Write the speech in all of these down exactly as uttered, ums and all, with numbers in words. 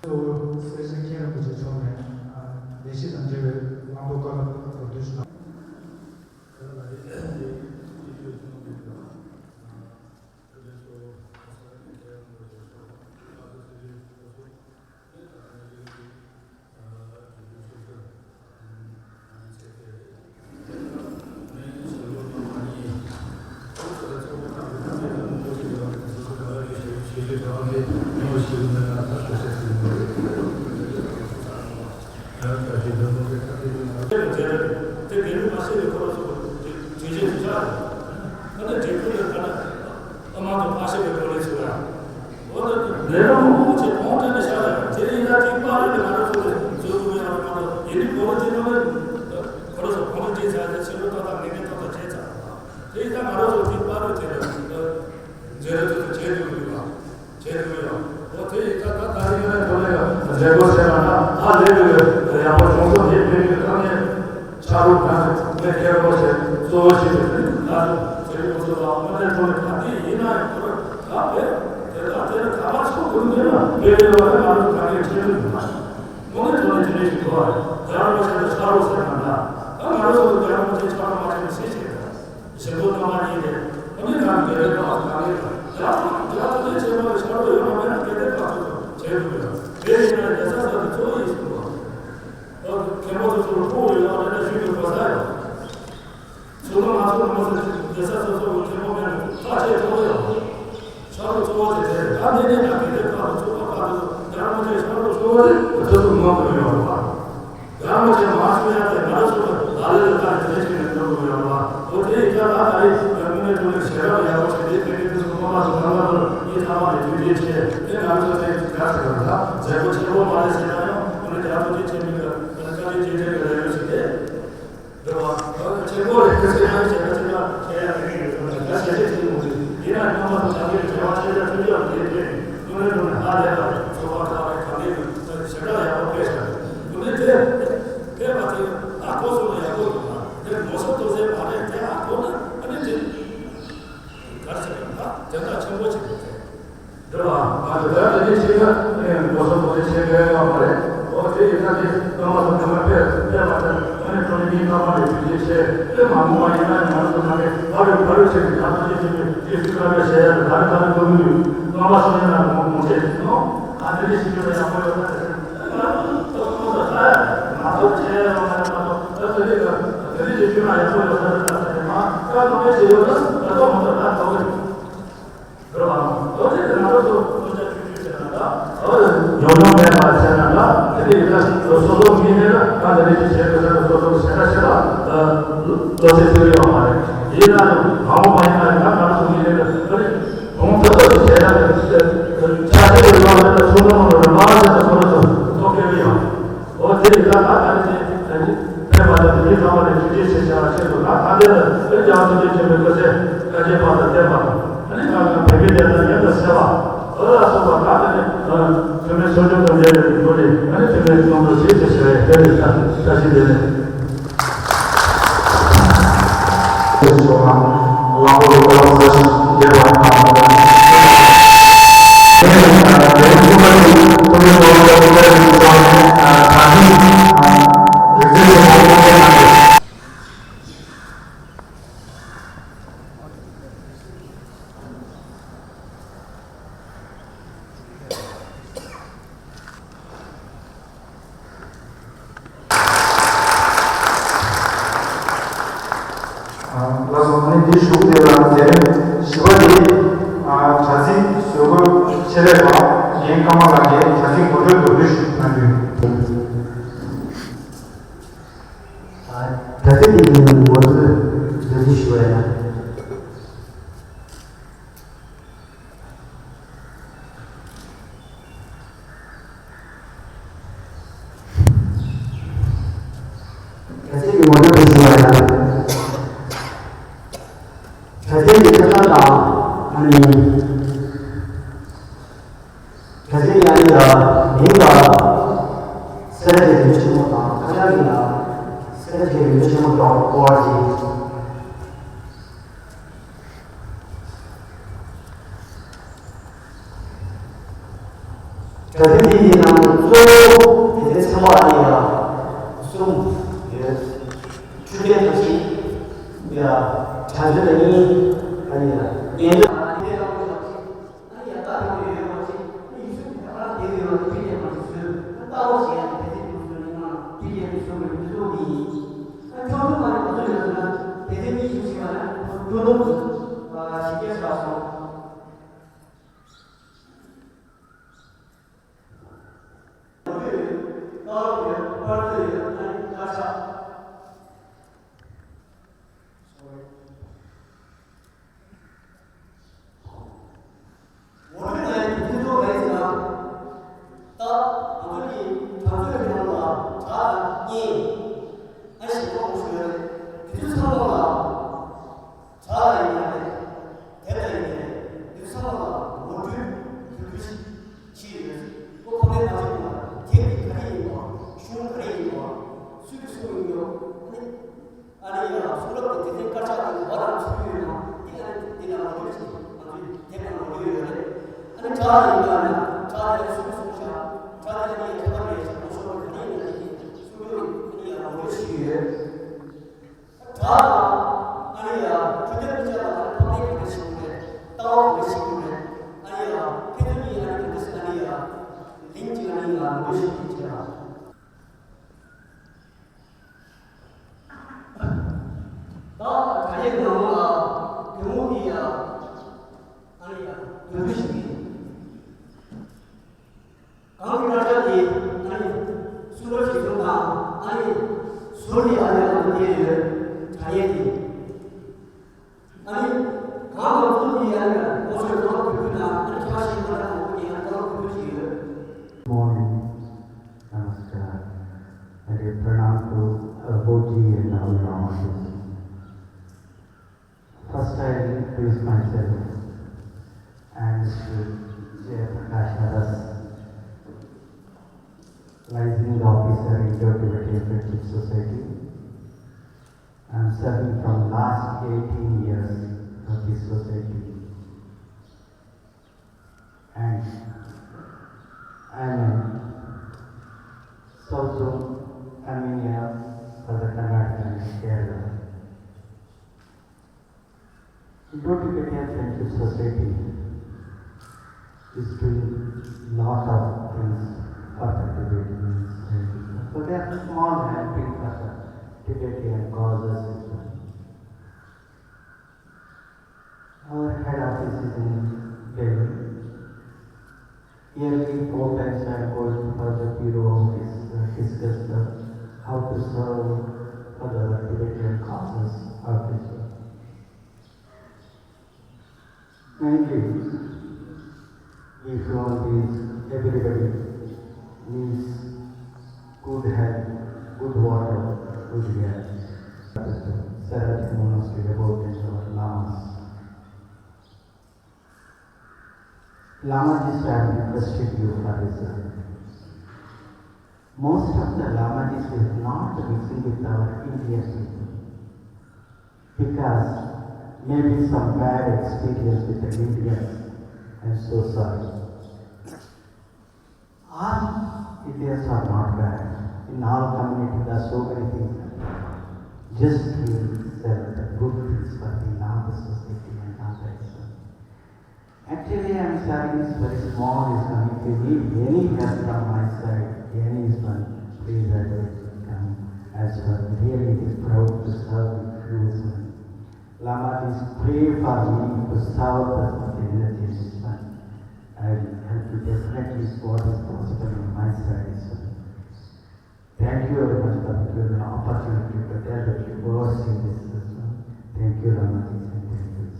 གཙོ་བོ་སེར་བྱེས་མཁན་རིན་པོ་ཆེ་མཆོག་ནས་ལས་གཞི་དང་འབྲེལ་བའི་བླང་དོར་བཀའ་སློབ་མདོར་བསྡུས་ཤིག་གནང་། དེ་དེ་ལུགས་མ་ཤེས་པའི་ཁོ་རང་ཚོ་དེ་དུས་ཆེན་དུ་ཆགས་རེད། ཁ་ནས་དྲན་ཁུལ་ལ་ཁ་ན་ཨ་མ་དང་ཕ་ཤེས་པའི་ཁོ་ལས་ཚུལ་ལ། འོ་ན་ལས་རང་མང་པོ་ཆེ་གོང་དྲན་ནས་བཞག་ཡོད། དེ་ཡིན་ན་དེ་པར་རེད། ང་རང་ཚོ་ལས་བཟོ་དགོས་ཡོད་མ་གཏོགས་ཡིན་ནི་གོ་ལ་དེ་ནང་ལ་ཁོ་རང་ཚོ་གོང་དུ་བྲིས་ཚར་ཏེ་ཕྱི་ལོ་ཏག་ཏག་ངེས་ངེས་ཏག་ཏག་བྱས་ཚར། དེ་ཡིན་ན་ང་རང་ཚོ་དེ་པར་རེད། དེ་ལ་མཛད་རེ་ཚོ་བྱས་འདུག་ཡོད་པ། བྱས་འདུག་ཡོད། འོ་དེ་ཡིན་ད་ད་ད་རིང་ནས་ཐོག་ལ་ཡང་མཛད་སྒོ་བྱས་པ་ན་ཧ་ལས་པའི་ཡག་པོ་བྱུང་སོང་། དེ་དཔེ་མི་སྲིད་ནས་ཕྱག་རོགས་གནང་ནས་ངས་ཁྱེད་རང་ཚོ་གཙོ་བོ་ཞིག་ཏུ་ང་ཚོ་ཟེར་ཡོང་ཚུལ་ལ་དངོས་གནས་དྲང་གནས་ག་དེ་ཡིན་ན་ཡང་ཁོ་རང་ད་བས་དེ་དག་དེ་ལ་ག་པར་ཚོགས་དགོས་མེད་ན་དཔེ་མེད་པ་ལ་ང་ཚོ་ག་ནས་ཁྱེད་ཚོ་ཡོང་ན་དངོས་གནས་དྲང་གནས་དེ་འདྲ་ཞིག་འདུག་ཨ། ཡང་མ་བྱས་ན་ཕྱག་རོགས་ཟེར་ན་འདྲ། ད་ང་རང་ཚོ་ཡང་མ་བྱས་ཕྱག་རོགས་མ་བྱས་ན་སུས་བྱེད་ད། གཞན་པོ་རྣམ་པ་གཉིས་རེད། ཨ་ནི་ང་དགེ་ལྡན་པ་གང་ཡིན་ལ་ཡང་ཡང་དེ་ཆེན་པོ་ལ་ཕྱག་རོགས་ཡོད་མ་མེད་ན་དགེ་ལྡན་པ་ཚོ་བྱེད་དགོས་ཡོད། དེ་ཡིན་ན་ལས་ས་ས་དེ་གཙོ་བོ་ཡིན་གསུངས་པ། ཨ་མཁན་པོ་ཚོ་ཚོར་ཕོག་ཡོད་ལ་རེ་ན་ཞུས་པའི་གོ་ས་ཡོད། ཚོ་ལ་ང་ཚོ་ལ་མ་ཟད་ལས་ས་སོ་སོ་གི་མཁན་པོ་མེད་ན་ཐག་ཆད་ཐོག་ཡོད། ཕྱག་རོགས་གཙོ་བོ་དེ་དེ་རེད། ད་དེ་ནས་ད་དགེ་ལྡན་པ་དང་ཚོགས་པ་ཁག་དེ་ཚོ་ཡང་མ་བྱས་ཕྱག་རོགས་གཙོ་བོ་དེ་ཐུབ་ཐུབ་ངོ་དགོས་ཡོད་རེད་པ། ཡང་མ་བྱས་མ་སུ་ཡང་དེ་ང་རང་ཚོ་ལ་ལ་ལས་ལ་ད་དེ་འདྲ་ཞིག་ནས་འགྲོ་དགོས་ཡོད་རེད་པ། འོ་དེ་ཡིན་ཙང་ད་ད་རེས་ཡང་མི་ནས་འགྲོ་ནས་ཞལ་རབ་ཡག་པོ་བྱས་ཏེ་དེ་ནས་དེ་ཚོ་ཁོ་པ་ཚོ་གང་ག་ཚོ་ལ་ངས་ཚང་མ་ནས་དུས་རྒྱུན་བྱས་ཏེ་ང་རང་ཚོ་དེ་ག་ཟེར་བ་ད་མཛད་སྒོ་ཆེན་པོ་མ་རེད་ཟེར་ན་ཡང་མི་ནས་རྒྱ་ཚོ་དེ་བྱས་མི་ག་བཀའ་དྲིན་རྗེས་དྲན་གྱི་ལས་ཡོད་ཟེར་ཏེ། རེད་བ། ཆེན་པོ་རེད། ཁྱེད་ཚོས་ཡང་བྱས་ན་ཚེ་ན་ཁྱེད་ཡང་ལས་ཀྱི་ཡོད་ཚོད་ན་ད་བྱས་ཚེ་ཚེ་མོ་རེད། ཡིན་ན་སྔོན་མ་དང་ད་ལྟའི་འབྲེལ་བ་ཆེ་ཆ་ཐུག་ཡག་དེ་དེ་དངོས་གནས་དྲང་གནས་ཧ་ལས་པ་རེད། ཚོགས་པ་ཁག་རེད། གང་ལས་ཡོད་ཞེ་དྲག་ཡག་པོ་ཕེབས་ཤག་དངོས་གནས་དེ་ཕེབས་པ་དེ་ཨ་གོ་སོང་ན་ཡག་པོ་འདུག་ཨ། དེ་ངོ་སོ་ཏོག་ཙམ་མ་རེད། དེ་ཨ་གོ་ན་ཨ་ནི་དེ་ག་རེ་ཟེར་དགོས་རེད། ད་དོན་དག་ཆེན་པོ་ཞིག་རེད་དེ། རེད་བ། ང་ཚོ་ད་དེ་འདྲ་བྱས་ན་ངོ་སོ་ཏོག་ཙམ་བྱེད་དགོས་ཡོད་མ་རེད། འོ་དེ་ཡིན་ན་དེ་སྔོན་མ་སོ་སྔོན་མ་ཕེབས་ཕེབས་པ་དང་ཨ་ནི་ཁྲོ་ནི་མིའི་རྣམ་པ་ལས་ཞུ་རྒྱུ་བྱས། དེ་མ་འོངས་པ་ཡིན་ན་ཡང་ང་ཚོ་ནང་གི་བར་རུ་བར་རུ་བྱས་ནས་ད་ལྟ་དེ་བྱས་ནས་དེ་ཚོའི་བཀའ་འདྲི་བྱེད་ཡ་དང་ད་རེས་ད་རེས་འགྲོ་གི་འདུག་སྔོན་མ་སོང་ཡིན་ན་མོ་མོ་བྱས་ནས་ཨ་དེ་འདྲ་ཞིག་བྱས་ན་ཡག་པོ་ཡོད་ན་ཟེར། ང་ཚོ་ད་ཡ་ང་ཚོ་བྱས་ཡ་ཡོད་མ་རེད་མ་གཏོགས་ད་དེ་རིགས་ད་དེ་རིགས་ཀྱི་བྱུང་ན་ཡག་པོ་ཡོད་ས་རེད་ད་ཟེར་ནས་མ་བཀའ་གཏོང་བའི་བྱས་ཡོད་ན་ད་གཏོང་མ་གཏོང་ད་གཏོང་གི་རེད། རེད་བ། འོ་དེ་ང་རང་ཚོ་སྐུ་ཕྲེང་བཅུ་བཅུ་ཟེར་ན་ད། འོ་ཉུང་ཉུང་མེད་པ་ཟེར་ན་ད་དེ་འདྲ་ཡིན་ན་སོ་སོ་མི་ནས་ད་ད་དེ་འདྲ་ཞིག་བྱེད་དགོས་ཟེར་ན་སོ་སོ་གི་ཞེ་དྲག་ཞེ་དྲག་བློ་སེམས་ཚིམ་ཡོད་མ་རེད། ཡིན་ན་ཡང་མང་པོ་མ་ཡིན་ན་ཡང་ད་ང་རང་ཚོ་མི་ནས་ད་དེ་འདྲ་གོང་ཐོབ་ཐོབ་ཀྱི་བྱས་ན་ཆ་ཤས་ཀྱི་ལམ་ལ་ད་ཚུར་ལ་མ་ལོ་རེ་མ་ཟེར་ན་ཁོ་རང་ཚོ་ཐོབ་ཁེལ་གི་ཡོད། འོ་དེ་ཡིན་ན་ད་ད་ནི་དེ་ཕན་པ་དང་དེའི་ཚང་མ་ནས་ཐུགས་རྗེ་ཆེ་ཞེས་པ་ཆེད་དུ་ད་ད་ལྟའི་ལ་དེ་རྒྱ་མཚོ་དེ་ཆེན་པོའི་སྐུ་ཚེ་བསྐལ་བརྒྱའི་བར་དུ་བརྟན་པ་དང་ཨ་ནི་ང་ཚོ་བོད་མི་སྡེ་དང་མཉམ་དུ་གསལ་བ་འོ་ལ་སོགས་པ་ད་ད་ནི་ཐུན་མིན་གསོ་སྦྱོང་དང་འབྲེལ་བའི་སྒོ་ནས་ཨ་ནི་ཐུན་མིན་སློབ་གྲོགས་ཞིག་ཏུ་ཞེས་པའི་དོན་དུ་ད་བཀྲ་ཤིས་བདེ་ལེགས། ལགས་སོ། ཨ་ནི་འདི་ཞུ་དེ་ལ་མཛད་རིམ་བཞི་པ་དེ་དྲ་ཚིགས་བཟོ་བཀོད་ཆེད་ལས་པ་རྒན་ཀརྨ་ལགས་ཀྱིས་དྲ་ཚིགས་ངོ་སྤྲོད་མདོར་བསྡུས་ཤིག་གནང་རྒྱུ་ཡིན། དྲ་ཚིགས་དེ་ཡིན་ངོ་སྤྲོད་མདོར་བསྡུས་ཞུ་བ་ཡིན། དྲ་ཚིགས་ཀྱི་ངོ་སྤྲོད་དེ་ཞུ་བ་ཡིན། དྲ་ཚིགས་ཀྱི་ཁ་བྱང་དང་ཨ་ནི་དྲ་ཚིགས་ཀྱི་ཨ་ནི་ལ་མིང་ལ་སེ་ར་བྱེས་རིག་གནས་ཆེན་མོ་དང་ཁ་བྱང་མིང་ལ་སེ་ར་བྱེས་རིག་གནས་ཆེན་མོ་dot org། གྲྭ་སྒྲིག་འདི་ཡི་ནང་གཙོ་བོ་དེ་ཚེ་ཚང་མ་ཨ་ནི་ཡ་གསུམ་ཡོད། ཆོས་དད་དང་ཞི་ཡ་གྲྭ་སྒྲིག་ལ་གཉིས་ཨ་ནི་ཡ་ཉན་ཐོས། ཨ་ནི་ཡ་ད་དེ་ཡོད་པ་ཅིག་ཨ་ནི་ཡུལ་སྲོལ་དེ་ད་ག་དེ་ཡོད་པ་ཅིག་ཨ་ནི་ཡུལ་སྲོལ་དེ་ད་ལྟ་བ་ཞིག་ཡང་དེ་ཚེ་དུས་སུ་ནི་ང་དེ་ཡང་དུས་སུ་མི་དུས་སུ་དེ་ཡིན། ཨ་ཁྱོད་ཚོ་མ་ནི་ག་ཚོད་ཡོད་ཟེར་ན་དེ་ཚེ་གཉིས་ཤིག་ཞིག་པ་ན་ཁོ་སྐྱོ་ནོར་དུ་ཞིག་སྐྱེ་བཞག་སོང་། ཇ་ལ་ཡིན་ན་རེད། དེབ་ལ་ཡིན་ན་རེད། འདི་ཚང་མ་ལ་ངོ་སྤྲོད་གྱི་ལུགས་ཤིག་ཡོད། ཁོ་ཁོ་ནའི་ཁ་ཆེ་ཁོ་ལ་དེབ་འདི་ག་རེ་ཡིན་པ། གཞུང་ག་རེ་ཡིན་པ། སུས་ཀྱིས་གསུངས་ཡོད་ཨ་ནི། ཨ་ནི་ཡ་གསུང་རབ་དང་དེ་ཚོའི་དཀར་ཆག་དེ་བར་ལ་ཚུད་ཡོད་ན་དེ་ཨ་ནི་དེ་ལ་ངོ་སྤྲོད་བྱེད་ཀྱི་ང་ཚོའི་དེབ་ལ་ངོ་སྤྲོད་ཡོད་རེད། ཨ་ནི་ཇ་ལ་ཡིན་ན་ཇ་དེ་ལ་སུས་གསུངས་ཤག་ཇ་དེ་ལ་ངས་ཁྱད་པར་རེད་ཤག་ངོ་ཤོར་བ་ག་རེ་ཡིན་ན་དེ་གསུང་རྒྱུ་ཨ་ནི་ཡ་ངོ་སྤྲོད་བྱེད་ཀྱི་ཡོད། ད་ཨ་ནི་ཡ་ཁྱོད་ཚོའི་མི་ཆ་ལ་ཕ་མས་ག་འདྲ་ཞིག་རེད། ལྟ་བ་ག་འདྲ་ཞིག་རེད། ཨ་ནི་ཡ་ཁྱེད་ཚོ་གཉིས་ཨ་ནི་ག་འདྲ་ཞིག་ཨ་ནི་ཡ་ལིང་གཅིག་ཨ་ནི་ཡ་ངོ་སྤྲོད་ཞིག་བྱེད་ལ། ད་དྲ་རྒྱའི་ནང་ལ་དོན་དངོས་ཀྱི་ཡ་ཨ་ནི་ཡ་དོན་དུ་ཞིག་ཡིན། གང་གི་དཀར་ཆག་དེ་ཨ་ནི་སུ་འགྲོ་ཞིག་སོང་དང་ཨ་ནི་ཟུར་ནས་ཨ་ནི་ལམ་དུ་བསྡད་ཡོད། དྲ་ཡས་དེ་ཨ་ནི་གང་གང་ཚོ་དེ་ཨ་ནི་ངོ་ཤོར་གང་གི་དུས་དང་ཨ་ནི་ཁྱབ་ཤིང་ཁོ་ན་གང་གི་ཨ་ནི་གང་གི་དུས་ཤིག་ཡོད། Morning, namaskar, and a pranam to our Bodhi and our Lama. First, I introduce myself. I am Mister Jay Prakash Adas, Liaison Officer, Indo-Tibetan Friendship Society. I am serving from last eighteen years for this society. And I am a South Zone convener for the Karnataka and Kerala. Indo-Tibetan Friendship Society is doing lot of things for the Tibetans. So they are small helping for the Tibetan causes. Our head office is in Delhi. Yearly four times I am going for the bureau office, uh, discuss the how to serve for the Tibetan causes of this world. Mainly, we human beings, everybody needs good health, good water, good air. Sarati Monastery about our lamas. Lama ji, I have requested you for this. Most of the Lama ji is not mixing with our Indian people because maybe some bad experience with the Indians. I'm so sorry. All Indians are not bad. In all community, there are so many things. Just we sell the good things for the Lama society and all that. Actually, I am serving is very small is coming. If you need any help from my side, any is one, please I will come. As for really, it is proud to serve with you, sir. Lama, please pray for me to serve the energy, sir. I will help you definitely what is possible on my side, sir. Thank you very much for giving the opportunity to tell the viewers in this system. Thank you, Ramaji, and thank you.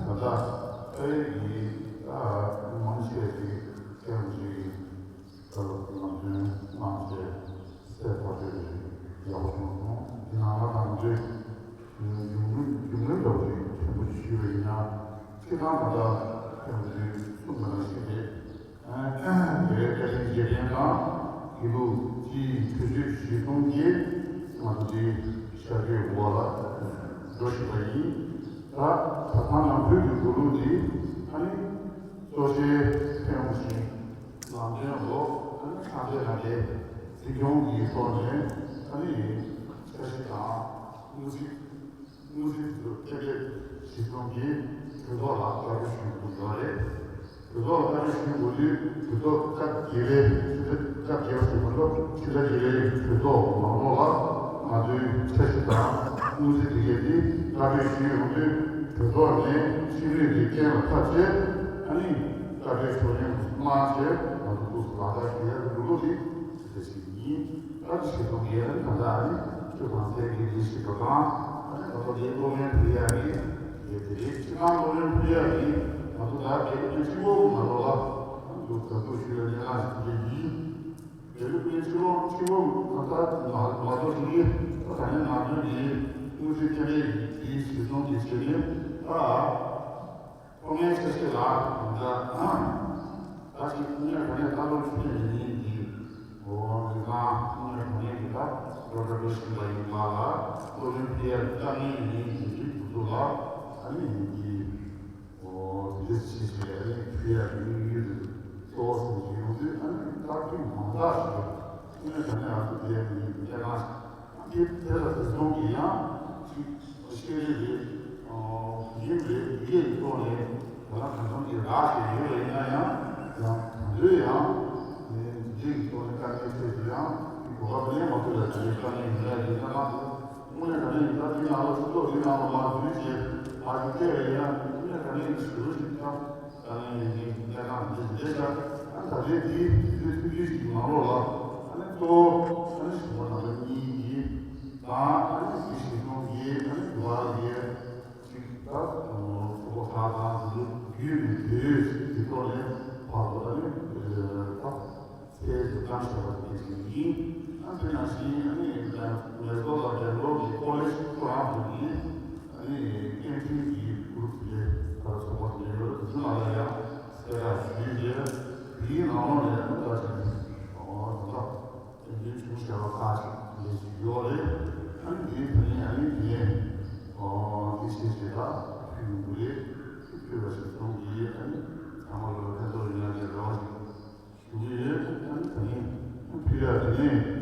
ད་ལྟ་ཨེ་ཡི་ད་མང་ཆེ་གི་ཀྱང་ཞིག་ད་ལོ་ང་ཚོའི་དམངས་ཀྱི་སེམས་པ་དེ་ཡག་པོ་བྱུང་སོང་། དེ་ནང་ལ་ང་ཚོའི་རྒྱུ་དངོས་རྒྱུ་དངོས་འདྲ་བོ་ཞིག་ཕྲན་བུ་ཞུས་པ་ཡིན་ན། སྤྱིར་བཏང་ད་ལྟ་ཁྱེད་ཚོས་གསུངས་པ་ནང་བཞིན་རེད། དེ་བཀའ་དྲིན་རྗེས་དྲན་དང་དགེ་ལུགས་སྤྱིའི་གྲོས་ཆོད་གཞིར་བཟུང་གིས་ང་ཚོ་འདིའི་ཤར་བསྐྱོད་འོག་ལ་འགྲོ་བཞིན་པ་ཡིན། ད་གྲྭ་ཚང་ནང་ཁུལ་གྱི་འགྲོ་ལུགས་འདི་ཨ་ནི་གཙོ་ཆེ་ཕན་ཡོན་ཞིང་ལམ་སྟོན་འོག་ཨ་ནི་ཕྱག་རྫས་ལ་ལས་འཛིན་སྐྱོང་གི་ཐོག་ནས་ཨ་ནི་འཆར་གཞི་དང་དངོས་གཞི། དངོས་གཞི་དེ་ཚོ་གཏན་འབེབས་གཞི་བཟུང་གིས་གྲོས་ཚོགས་ལ་བཀའ་འཁྲོལ་ཞུ་དགོས་ཡོད་རེད། གྲོས་ཚོགས་ལ་བཀའ་འཁྲོལ་ཞུ་དགོས་དུས་གྲོས་ཚོགས་སྐབས་བརྒྱད་པའི་ཕྱི་ཟླ་སྐབས་བརྒྱད་པ་ཞིག་མ་གཏོགས་ཕྱི་ཟླ་བརྒྱད་པའི་གྲོས་ཚོགས་མ་འོངས་ལ་ང་ཚོའི་འཆར་གཞི་དང་དངོས་གཞི་དེ་གས་དེ་བཀའ་འཁྲོལ་ཞུས་ཡོང་དུས་གྲོས་ཚོགས་ནས་ཕྱི་མིག་དེ་གཏན་ལ་ཕབ་བྱས་ཨ་ནི་བཀའ་འཁྲོལ་ཞུ་ཡོང་གནང་བྱས་ང་ཚོ་ཏོག་ཙམ་ལག་བསྟར་བྱེད་ཡག་གི་འགྲོ་ལུགས་དེ། དེ་ཞིག་ཡིན། ད་ཅི་ཞིག་གཏོང་གི་ཡ་ད་ལྟ་ཨ་ནི་ཆུ་གང་ཚད་ཀྱི་ལས་གཞི་འགྲོ་སྟངས་ཨ་ནི་ང་ཚོ་ལས་གློག་ལེན་ཕུལ་ཡ་ཡིན། ཡ་དེ་རེད། ཕྱི་ནང་གློག་ལེན་ཕུལ་ཡ་ཡིན། ང་ཚོ་ད་དེ་གི་ཕྱི་ལོགས་ང་ཚོ་ལ་ཨ་ནི་འདུག་ད་འདུག་ཞུ་ཡ་ལས་ཀ་ཞིག་དེ་ཡིན། དེ་ལས་ཕྱི་ཕྱི་ལོགས་ཕྱི་ལོགས་ང་ཚོ་ང་ང་ཚོ་ཞིག་ཡིན། ད་ད་ནི་ང་ཚོ་ཡིན། དངོས་གཞི་ཁྱད་ལས་ཡིན་དེའི་གཞི་བཟུང་གི་བྱེད་ནས་ད། ཁོ་མོའི་ཆེ་ཆེ་ལ་ད་ད་ཅིག་ཁོ་མོའི་ག་ནས་ད་ལོ་ཆུ་ནས་ཡིན་གྱི་འོ་དེ་ཚང་ཁོ་མོའི་ག་ནས་ཀྱི་ད་རོ་ཏྲ་བེ་ཤིན་པ་ཡིན་པ་ལ་ལོ་ལོན་ཕི་ཡ་ད་ནི་ཡིན་གྱི་དུས་དུས་ཚོད་ལ་ཨ་ནི་ཡིན་གྱི་འོ་དེ་ཆེ་ཆེ་ཨ་ནི་ཕི་ཡ་ཡིན་ཡུལ་དུ་གཙོ་བོ་སེམས་ཀྱི་ཡོང་དུས་ཨ་ནི་ད་དུས་མང་དག་ཞིག་ཁོ་མོའི་ག་ནས་ཨ་ཚོ་དེ་ཡིན་གྱི་དེ་ན། དེ་དེ་ལ་དེ་ཚོ་གི་ཡང་ཅིག་ཤེས་རིག་རེད། ཡིན་རེད། ཡིན་ཐོག་ནས་ང་རང་གང་འཚམ་གྱི་རག་ཞིག་ཡོད་པ་ཡིན་ན་ཡང་ཡང་དེ་ཚོའི་ཡང་འདི་ཡི་ཐོག་ནས་དཀའ་ངལ་འཕྲད་དུ་ཡང་གོ་སྐབས་ལེན་མ་ཐུབ་ལ་དེ་འདྲའི་དཀའ་ངལ་ཡིན་ལ་ཡིན་ན་ན་དངོས་གནས་ག་ནས་ཡིན་ན་དེ་ནང་ལ་ཚིག་ཐོག་དེ་ནང་ལ་མ་འཛུལ་བྱས་མ་ཞིག་བལྟས་པ་ཡིན་ན་དངོས་གནས་ག་ནས་ཡིན་ཞུ་ཞིག་ད། ད་ནི་འདི་གནས་སྟངས་འདི་འདི་ལྟར་ཨ་ད་རེས་འདི་འདི་ཐུགས་རྒྱུད་ཀྱི་ནང་ལོགས་ལ་ཨ་ནི་གཙོ་བོ་ཨ་ནི་ཞི་བ་ནང་པ་གཉིས་ཀྱི་དང་ཨ་ནི་འདི་ཞི་སྟོང་གི་ཨ་ནི་འདུལ་བ་ཡི་ཅིག་ད་ཚོགས་པ་ཁག་དང་འདི་བརྒྱུད་ནས་བོད་ཀྱི་ཐོག་ནས་བར་དུ་ཨ་ནི་ད། ཚད་དུ་བཏང་ཆོག་པ་དེ་ཞིག་ཡིན། ཨ་དེ་ནང་བཞིན་ཨ་ནི་མེ་སོ་ལ་རྒྱ་ལོ་གི་ཀོ་ལེ་ཇི་ཁོ་རང་ཚོ་གི་ཨ་ནི་ཀན་ཊིན་གྱི་གུ་རུབ་དེ་ད་ཚོགས་པ་དེ་ཡོད་རེད། དེ་ཚོ་ནང་ལ་ཡང་གསལ་བསྒྲགས་ཞུས་རྗེས་དེའི་ནང་ལོགས་ནས་ཨ་ནི་ད་ཅིག་ཨོ་ད་ཀན་ཊིན་ཆུང་བྱ་བ་ཁག་ཅིག་ལས་ཞིག་ཡོད་རེད། ཨ་ནི་དེའི་ད་ནི་ཨ་ནི་དེ་ཨོ་དེ་ཆེ་ཆེ་ད་ཕུལ་ཡོང་གི་རེད། ཕུལ་བ་ཞིག་གཏོང་གི་ཨ་ནི་ཚང་མ་ལ་ཕན་ཐོགས་ཡོང་ཡ་གི་རེ་བ་ཞིག་ཞུ་གི་ཡོད། ཨ་ནི་ད་ནི་ཕི་ཡ་དེ་ནས་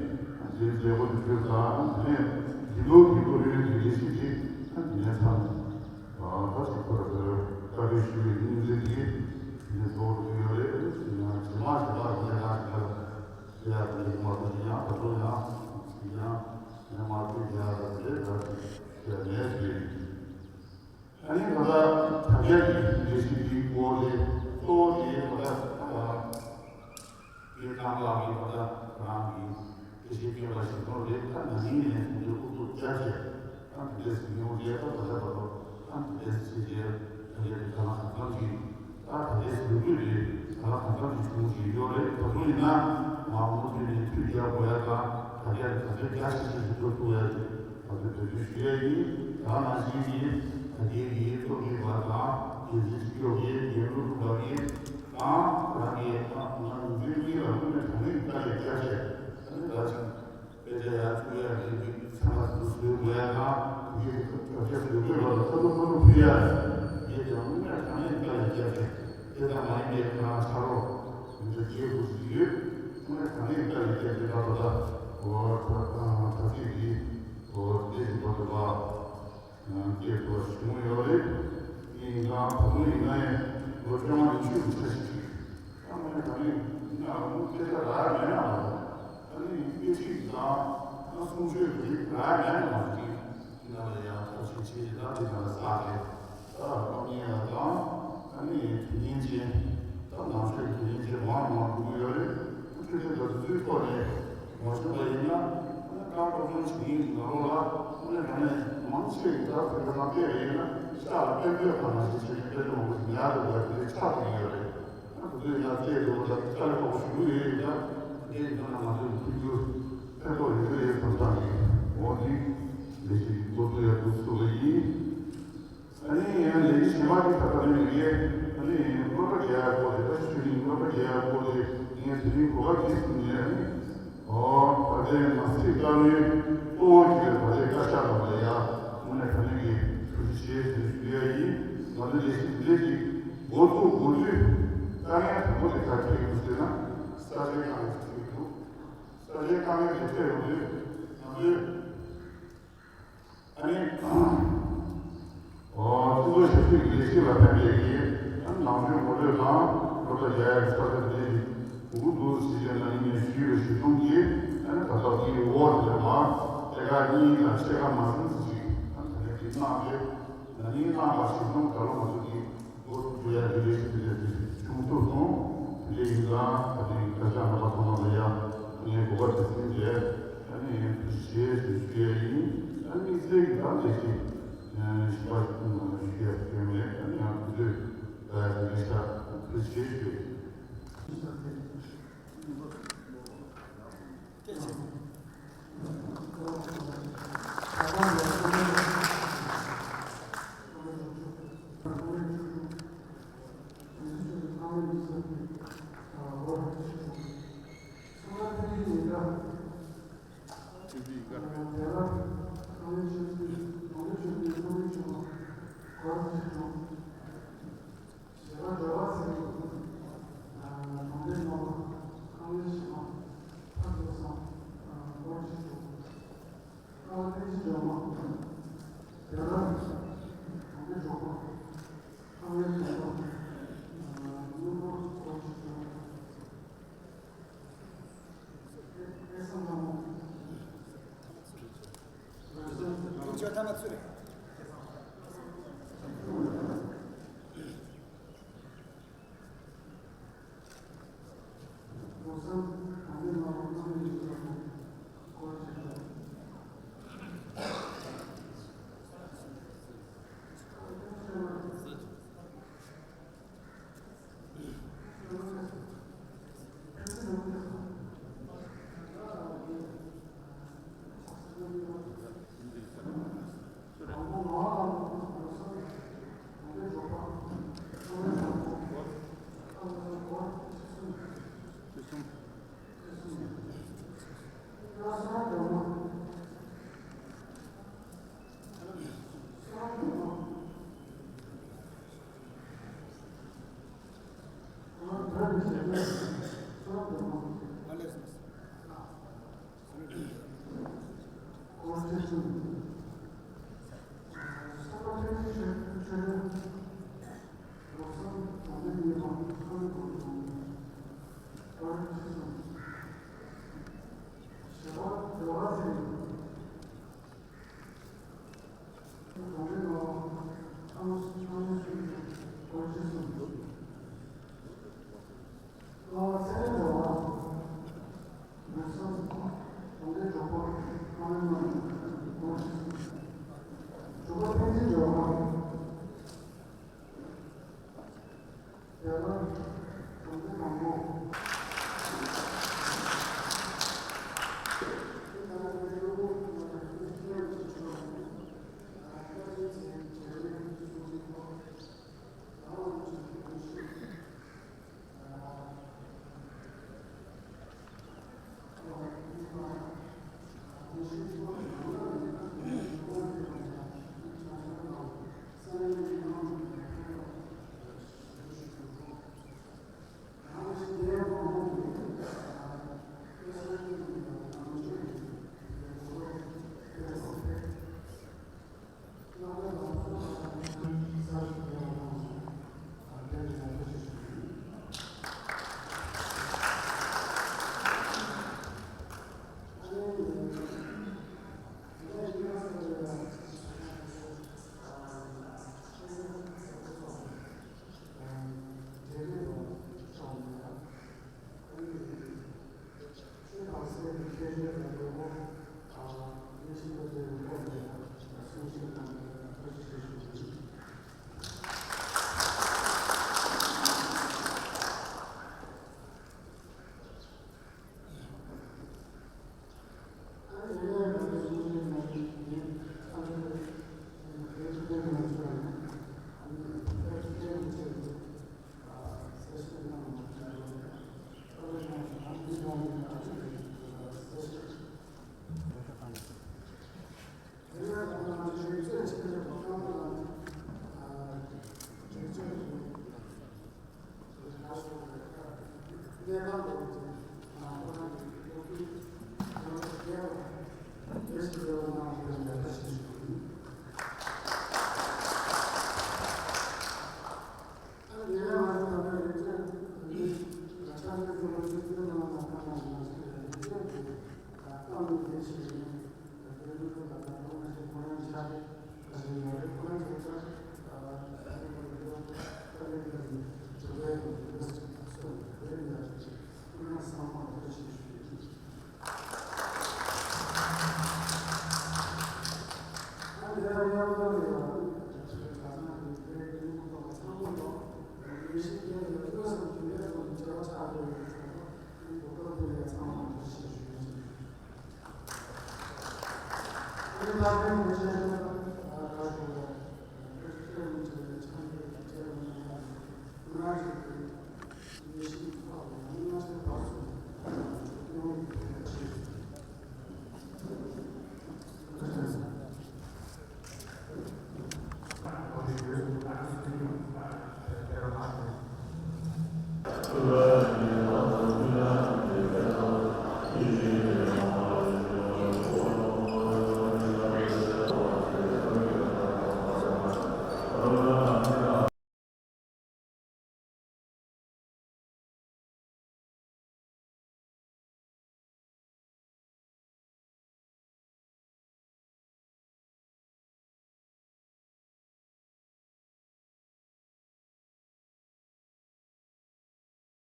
རྗེས་མཛད་སྒོ་དེ་ཚོའི་སྒང་དེ་ནས་དགེ་ལུགས་ཀྱི་སློབ་ཡོན་གྱི་ལས་གཞི་དེ་ཨ་དེ་ནས་ཚང་ད་ཅིག་ཁོ་ར་ཚོར་བཀའ་འཁྲོལ་ཞུ་བའི་སྙིང་བརྩེ་དེ་དེ་ནས་གཙོ་བོ་དེ་ཡོད་རེད། ཨ་ནི་ཡང་རྗེས་མ་ཞུ་བ་དེ་ནས་ང་ཞིག་ཁ་ལ་ཕི་ཡ་དེ་ནས་མ་གཏོགས་ཡང་ད་དུང་ཡང་ཡང་ཡང་མ་གཏོགས་ཡང་ད་དེ་ད་ཅིག་ཡ་མེད་ཞུ་ཡིན། ཨ་ནི་ད་ལྟ་དྲ་རྒྱ་གི་ལས་གཞི་འདིའི་སྐོར་ལས་གཙོ་བོ་དེ་ད་ལྟ་ད་ལྟ་དེ་ནང་ལ་གི་ད་ལྟ་ང་རང་གི་དེ་བཞིན་སྐྱོན་པ་ཞིག་ནོར་རེད། ད་ན་ནིང་ནས་ཁོང་ཚོས་ཨུ་ཚུགས་བརྒྱབ་བྱས་ཨ་ནི་དེ་འདྲས་ཡོང་རྗེས་ད་ད་ལྟ་བར་དུ་ཨ་ནི་དེ་འདྲས་བྱས་རྗེས་ད་ལྟའི་གི་ད་ལྟ་གང་འཚམ་ཞིག་ད་ད་ལྟའི་ཟུར་ཕུད་རེད། ད་ལྟ་གང་འཚམ་ཞིག་བྱུང་བཞིན་ཡོད་རེད། ད་དུང་ཡིན་ན་མ་འོངས་དུས་ནས་མཐུད་རྒྱག་དགོས་ཡ་དང་ད་ལྟའི་གི་ད་ལྟའི་རྒྱ་ཆེ་ཤོས་ཞིག་འགྲོ་ཐུབ་ཡ་རེད། ང་ཚོས་བེད་སྤྱོད་ཞུ་ཡ་ཡིན། ད་ནང་བཞིན་གྱི་ད་ལྟའི་གི་ཚོགས་ཀྱི་བར་དང་རྒྱལ་སྤྱིའི་སྤྱི་ཚོགས་ཀྱི་རྒྱལ་ཡོངས་རུ་བ་གི་དང་རང་གི་ང་ཚོའི་གཉིས་ལ་ཀུན་ནས་གྲངས་རིག་དཀའ་ལས་བརྒྱབ་བྱས་ད་ནི་ད་ཅིག་དཔེ་ཆ་ཡར་བཙུགས་ཡ་གི་ཚན་པ་དེ་ཚོ་བཟོས་དགོས་ཡ་དང་དེ་གི་དྲ་རྒྱ་བཟོས་དགོས་པ་ལ་ཁ་ཐུག་ཁ་ཐུག་ཕུལ་ཡ་ཡིན་ཀྱང་ཀུན་ནས་གྲངས་རིག་དཀའ་ལས་བརྒྱབ་བྱས་དེ་ལྟར་མ་ཡིན་པའི་ང་ཚ་རོགས་མི་འདྲ་བྱེད་དགོས་ཀྱི་ཡོད། ཀུན་ནས་གྲངས་རིག་དཀའ་ལས་བརྒྱབ་བྱས་ད་ལྟ་ད་འོ་ད་ད་ཅིག་གི་འོ་དེ་ཞིག་པ་དུ་བ། སྐྱེས་ཐོག་བྱུང་ཡོད་རེད། ཡིན་ཀྱང་བུ་མོ་ཡིན་ན་ཡང་ལོ་བཅོ་ལྔ་ཉི་ཤུ་གི་ཆ་ཞིག་རེད། ད་མ་ནས་ད་ནི་ཡིན་ན་ལ་མོ་སྐད་ཆ་རག་མེད་ན་ལ་ད་ནི་སྐད་ཅིག་དང་ད་གསུང་ཆོས་ཀྱི་རིགས་རག་མེད་ན་ལ་ད་ནི་ཡིན་ན་ལ་ཡང་ཐབས་ཤེས་བྱེད་ཀྱི་ད་དེ་ན་ལ་ཟག་རེད། ད་སློབ་གཉེར་ཡང་དང་ད་ནི་དུས་ཡུན་ཅན་ད་ནང་ཆོས་ཀྱི་དུས་ཡུན་ཅན་མང་མང་འགྲོ་གི་ཡོད་རེད། ཁོ་ཚོས་དེ་ལ་དུས་ཚོད་ཐོག་ནས། མ་བྱུང་བ་ཡིན་ན། ཁོ་ནི་རྐང་སློབ་སྦྱོང་བྱེད་མཁན་གྱི་ནང་ལོགས་ལ་ཁོ་ནི་ག་ནས་མང་ཆེ་གི་ད་བོད་པའི་ནང་བལྟས་པ་ཡིན་ན་ཤ་ལ་དཔེ་མཛོད་ཁང་ནང་བཞིན་བྱས་ནས་དཔེ་མཛོད་མང་པོ་ཞིག་ཉར་འདུག་པ་དེ་འདྲའི་ཆགས་བསྡད་ཀྱི་ཡོད་རེད། ད་དེ་ཚོའི་ནང་བལྟས་འདུག་ད་དཀའ་ལས་ཁག་པོ་ཞིག་ཡོད་ཡོད་ཡོད་ད། དེ་འདྲའི་ཡིན་ན་ང་ཚོའི་མཐུན་འགྱུར་ཕན་ཐོགས་ཡོད་ཀྱི་རེད་བསམ་བསམ་གྱི་འོ་འདི་ལས་གཞི་འགོ་འཛུགས་ཡག་འདུག་ཚུགས་པ་ཡིན། ཨ་ནི་ཡང་ལས་ཀྱི་ཞན་མ་གི་ཁ་ཁ་ནས་མི་དགེ་ཨ་ནི་སློབ་གྲྭ་རྒྱག་ཡག་སྐོར་དེ་ད་ཆུ་ནི་སློབ་གྲྭ་རྒྱག་ཡག་སྐོར་དེ་ངས་དེ་རིང་གོ་བ་གིས་ནས་ཨ་ནི་ཨོ་ད་ལྟའི་ནང་སྲིད་བཀའ་བློན་གཙོ་བོ་གི་ད་ལྟའི་བཀའ་ཤག་ནང་ལ་ཡ་དངོས་གནས་ད་ནི་གི་ཐུགས་རྗེ་ཆེ་ཞེས་ཞུ་ཡ་ ལས་གཞི་འདི་འདྲ་ཞིག་འགོ་བཙུགས་དགོས་དུས། དཀའ་ངལ་དང་པོ་དེ་ག་རེ་འཕྲད་ཀྱི་འདུག་ཟེར་ན། ས་ཆའི་དཀའ་ངལ་དེ་འཕྲད་ཀྱི་འདུག་ས་ཆའི་དཀའ་ངལ་དེ་འཕྲད་ཡོང་དུས། ང་ཚོས་ཨ་ནི། ཨོ། སྤྱི་ཚོགས་ཞབས་ཞུ་གི་ལས་གཞི་ལ་ཕན་པའི་གི། ཨ་ནི་ནང་ཆོས་ངོ་སྤྲོད་དང་སློབ་གྲྭ་རྒྱག་ཡག་གི་ས་ཆ་དེ་འདྲ་ཞིག་དགོས་ཀྱི་འདུག་ཟེར་བྱས་ན། ཡིན་ནའི་ཞུས་པའི་གཞི་རྩོམ་གྱིས། ཨ་ནི་ད་ལྟ་དེའི་འོག་དེ་ལ་ལྟེ་བ་གཉིས་དང་ཕྱེད་ཀ་མ་ཟིན་ཙམ་ཞིག་ཨ་ནི་ད་ནས་དེ་གནང་སྟེ། ན་ནིང་གནང་བ་གཞི་རྩོམ་ད་ལོ་ང་ཚོ་གི་འགོ་འཛུགས་ཡག་གི་ལས་གཞི་དེ་འདྲ་དེ་བྱུང་ཐུབ་སོང་། དེ་འདྲ་ཡིན་ཙང་ད་ཐེངས་བཀའ་ཤག་རྣམ་པ་ཚང་མ་ལ་ཡང་ངས་གོ་སྐབས་དེ་ཟིན་བྱས། ཨ་ནི་ཐུགས་རྗེ་ཆེ་ཞུ་ཡས་ཡིན། ཨ་ནི་དམིགས་བསལ་གྱི་ད་ལས་གཞི་ཞིག་པ་ཞུ་ཡས་ཡོད་མེད། ཨ་ནི་ཡང་དུས་ཚོད་ད་ཡག་གི་ལས་ཤག་ཐུགས་རྗེ་ཆེ་ཞུ་ཡས་ཡིན།